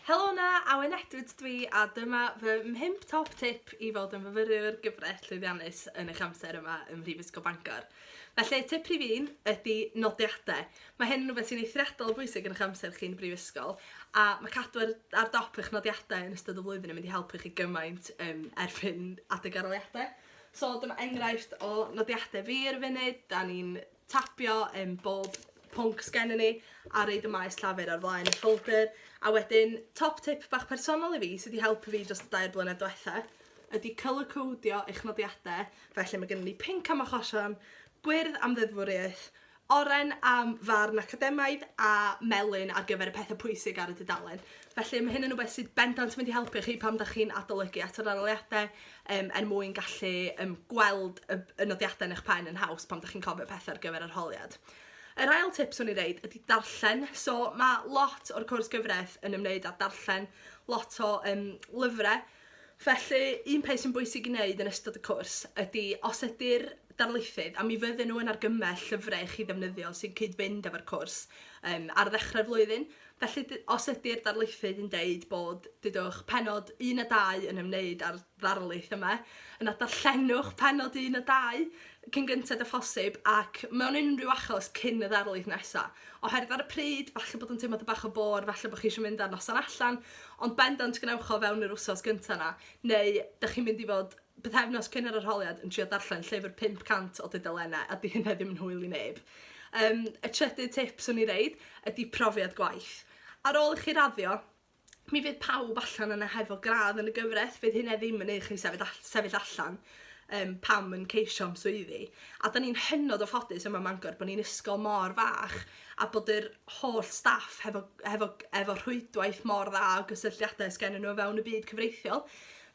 Helo 'na, Awen Edwards dwi a dyma fy mhump top tip i fod yn fyfyriwr gyfraith llwyddiannus yn eich amser yma ym Mhrifysgol Bangor. Felly, tip rhif un ydy nodiadau. Mae hyn yn rhywbeth sy'n eithriadol o bwysig yn eich amser chi yn y brifysgol a mae cadw ar, ar dop eich nodiadau yn ystod y flwyddyn yn mynd i helpu chi gymaint um, erbyn adeg arholiadau. So dyma enghraifft o nodiadau fi ar y funud. Da ni'n tapio yym bob pwnc sgennyn ni a roid y maes llafur ar flaen y ffolder. A wedyn top tip bach personol i fi sy 'di helpu fi dros y dair blynedd dwetha ydy colour codio eich nodiadau. Felly mae gennyn ni pinc am achosion, gwyrdd am ddeddfwriaeth, oren am farn academaidd a melyn ar gyfer y pethau pwysig ar y dudalen. Felly mae hyn yn rhywbeth sydd bendant yn mynd i helpu chi pan dach chi'n adolygu at yr arholiadau yym er mwyn gallu yym gweld y y nodiadau yn eich pen yn haws pan dach chi'n cofio pethau ar gyfer arholiad. Yr ail tip 'swn i'n reid ydy darllen. So ma' lot o'r cwrs gyfraith yn ymwneud â darllen lot o yym lyfrau. Felly un peth sy'n bwysig i wneud yn ystod y cwrs ydy os ydy'r darlithydd, a mi fydden nhw yn argymell llyfrau i chi ddefnyddio sy'n cyd-fynd efo'r cwrs yym ar ddechrau'r flwyddyn, Felly, os ydy'r darlithydd yn deud bod, dudwch, pennod 1 a 2 yn ymwneud â'r ddarlith yma, yna darllenwch pennod 1 a 2 cyn gynted â phosib ac mewn unrhyw achos cyn y ddarlith nesa. Oherwydd ar y pryd, falle bod o'n teimlo bach o bore, falle bod chi eisiau mynd ar noson allan, ond bendant gwnewch o fewn yr wsos gynta 'na, neu dach chi'n mynd i fod pythefnos cyn yr arholiad yn trio darllen llyfr 500 o dudalennau a 'di hynna ddim yn hwyl i neb. Yym, y trydydd tip 'swn i'n reid ydy profiad gwaith. Ar ôl i chi raddio, mi fydd pawb allan yna hefo gradd yn y gyfraith, fydd hynna ddim yn neud chi sefyll all- sefyll allan yym pam yn ceisio am swyddi. A 'dan ni'n hynod o ffodus yma ym Mangor bod ni'n ysgol mor fach a bod yr holl staff hefo hefo efo rhwydwaith mor dda o gysylltiadau sgennyn nhw o fewn y byd cyfreithiol.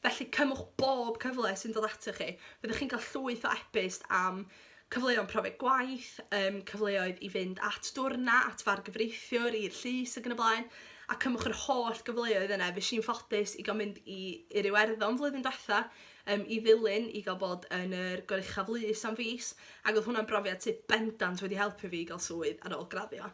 Felly cymwch bob cyfle sy'n dod atoch chi. Fyddwch chi'n cael llwyth o e-byst am cyfleon profiad gwaith, yym cyfleoedd i fynd at dwrna, at fargyfreithiwr, i'r llys ac yn y blaen, a cymwch yr holl gyfleoedd yna. Fues i'n ffodus i gael mynd i i'r Iwerddon flwyddyn diwetha yym i ddilyn i gael bod yn yr Goruchaf Lys am fis, ac oedd hwnna'n brofiad sydd bendant wedi helpu fi i gael swydd ar ôl graddio.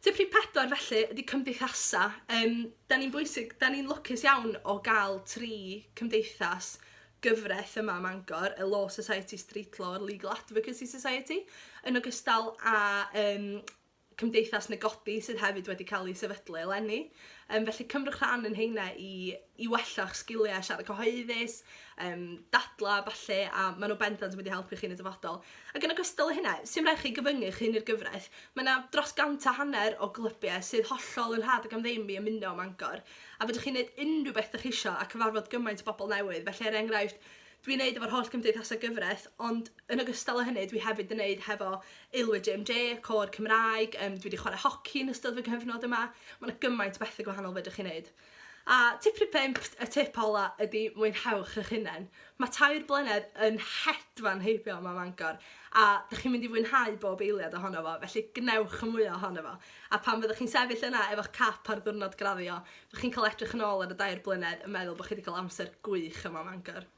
Tip rhif pedwar felly ydy cymdeithasa. Yym 'dan ni'n bwysig, 'dan ni'n lwcus iawn o gael tri cymdeithas gyfraith yma ym Mangor, y Law Society Street Law a'r Legal Advocacy Society, yn ogystal â yym Cymdeithas Negodi sydd hefyd wedi cael ei sefydlu eleni. Yym felly cymrwch rhan yn heina i i wella'ch sgiliau siarad cyhoeddus, yym dadlau a ballu, a maen nhw bendant yn mynd i helpu chi yn y dyfodol. Ac yn ogystal â hynna, 'sdim rhaid chi gyfyngu eich hun i'r gyfraith, mae 'na dros gant a hanner o glybiau sydd hollol yn rhad ac am ddim i ymuno ym Mangor, a fedrwch chi wneud unrhyw beth dach chi isio a cyfarfod gymaint o bobl newydd, felly er enghraifft, dwi'n neud efo'r holl gymdeithasau gyfraith, ond yn ogystal â hynny dwi hefyd yn neud hefo Aelwyd JMJ, y côr Cymraeg, yym dwi 'di chwarae hoci yn ystod fy nghyfnod yma, ma' 'na gymaint o bethe gwahanol fedrwch chi neud. A tip rhif pump, y tip ola ydi mwynhewch eich hunain. Mae tair blynedd yn hedfan heibio yma ym Mangor a dych chi'n mynd i fwynhau bob eiliad ohono fo, felly gwnewch y mwya ohono fo. A pan fyddwch chi'n sefyll yna efo'ch cap ar ddiwrnod graddio, fyddwch chi'n cael edrych yn ôl ar y dair blynedd yn meddwl bod chi wedi cael amser gwych yma ym Mangor.